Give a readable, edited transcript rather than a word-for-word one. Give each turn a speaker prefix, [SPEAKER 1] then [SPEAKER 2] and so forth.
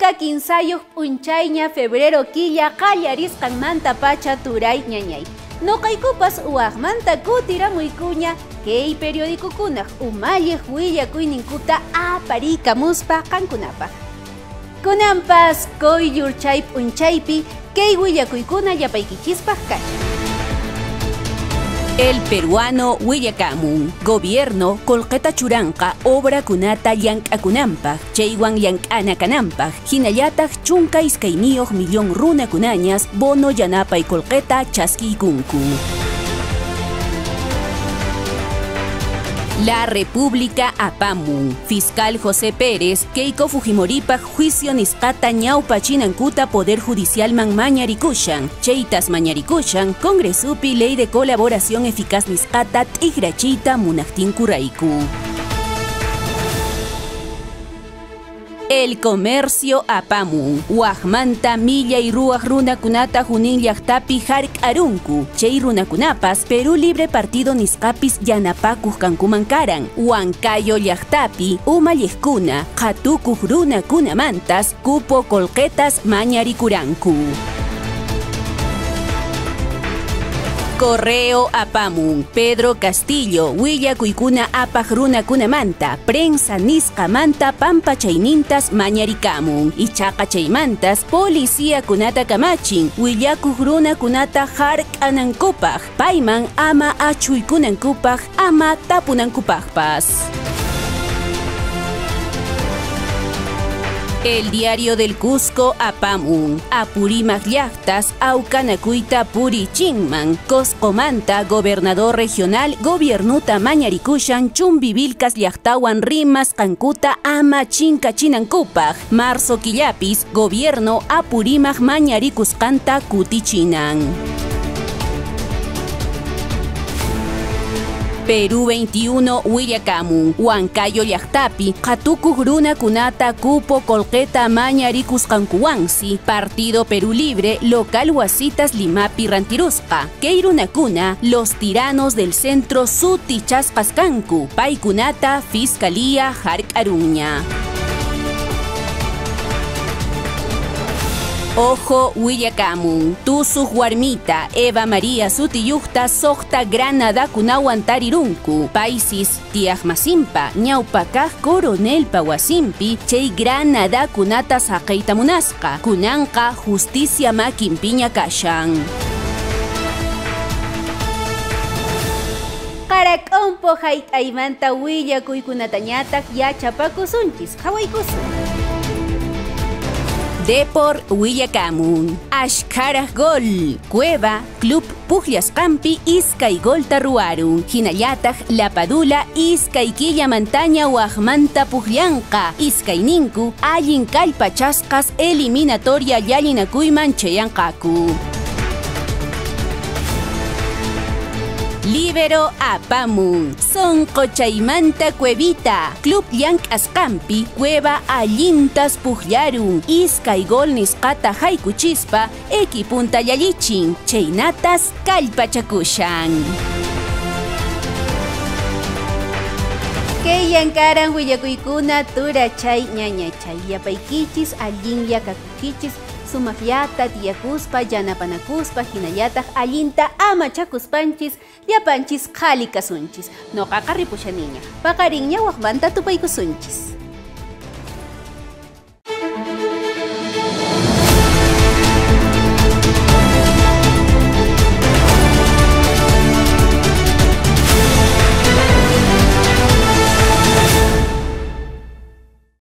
[SPEAKER 1] 13 p'unchayña febrero killa qallarisqanmanta pacha turay ñañay. Noqaykupas uwaqmanta kutiramuykuña kay periodicokunaq umalliq willakuyninkuta aparikamuspa qankunapaq. Kunanpas qoyllur chay p'unchaypi kay willakuykuna llapaykichispaq kashan.
[SPEAKER 2] El Peruano willakamun. Gobierno qullqita churanqa obra kunata llank'akunanpaq, chaywan llank'ana kananpaq, hinallataq 12 millón runakunañas bono yanapay qullqita chaskiykunku. La República apamun. Fiscal José Pérez, Keiko Fujimoripaq juicio nisqata ñawpachinankuta Poder Judicialman mañarikushan. Chaytas mañarikushan, Congresupi Ley de Colaboración Eficaz nisqata t'ikrachiyta munaqtinkurayku. El Comercio apamun. Waqmanta millay ruwaq runakunata Junín llaqtapi hark'arunku. Chay runakunapas Perú Libre Partido nisqapis yanapakuq kankuman karan. Huancayo llaqtapi umalliqkuna qhatukuq runakunamantas cupo qullqitas mañarikuranku. Correo apamun. Pedro Castillo, willakuykuna apaq runakunamanta, prensa nisqamanta pampachaynintas mañarikamun. Ichaqa chaymantas policiakunata kamachin, willakuq runakunata hark'anankupaq, payman ama achuykunankupaq, ama tapunankupaqpas. El Diario del Cusco apamun. Apurímac llaqtas awkanakuyta purichinman. Coscomanta gobernador regional gobiernuta mañarikushan Chumbivilcas llaqtawan rimasqankuta ama chinkachinankupaq. Marzo killapis gobierno Apurímac mañarikusqanta kutichinan. Perú 21 willakamun. Huancayo llaqtapi qhatukuq runakunata cupo qullqita mañarikusqankuwansi Partido Perú Libre local wasitas Limapi rantirusqa. Kay runakuna los tiranos del centro sutichasqas kanku. Paykunata fiscalía hark'aruña. Ojo willakamun. Tusuq warmita Eva María sutiyuqta suqta granadakunawan tarirunku. Paysis tiyaqmasinpa ñawpakaq coronelpa wasinpi chay granadakunata saqiyta munasqa. Kunanqa justicia makinpiña kashan.
[SPEAKER 1] Qarak'umpu hayt'aymanta willakuykunatañataq yachapakusunchis, qhawaykusun.
[SPEAKER 2] Depor willakamun. Ashkaraj gol. Cueva, Club pujllasqanpi iskay golta ruwarun. Hinallataq La Padula iskay killamantaña waqmanta pujllanqa. Iskayninku allin kallpachasqas eliminatoria llallinakuyman chayanqaku. Libero apamun. Sonqochaymanta Cuevita. Club llank'asqanpi Cueva allintas pujllarun. Iskay gol nisqata haykuchispa equipunta llallichin. Chaynatas kallpachakushan.
[SPEAKER 1] Kay llankaran willakuykuna turachay ñañachay. Llapaykichis allinlla kakukichis. Sumaqllata tiyakuspa yanapanakuspa hinallataq allinta amachakuspanchis llapanchis qhali kasunchis. Noqaqa ripushaniña. Paqarinña waqmanta tupaykusunchis.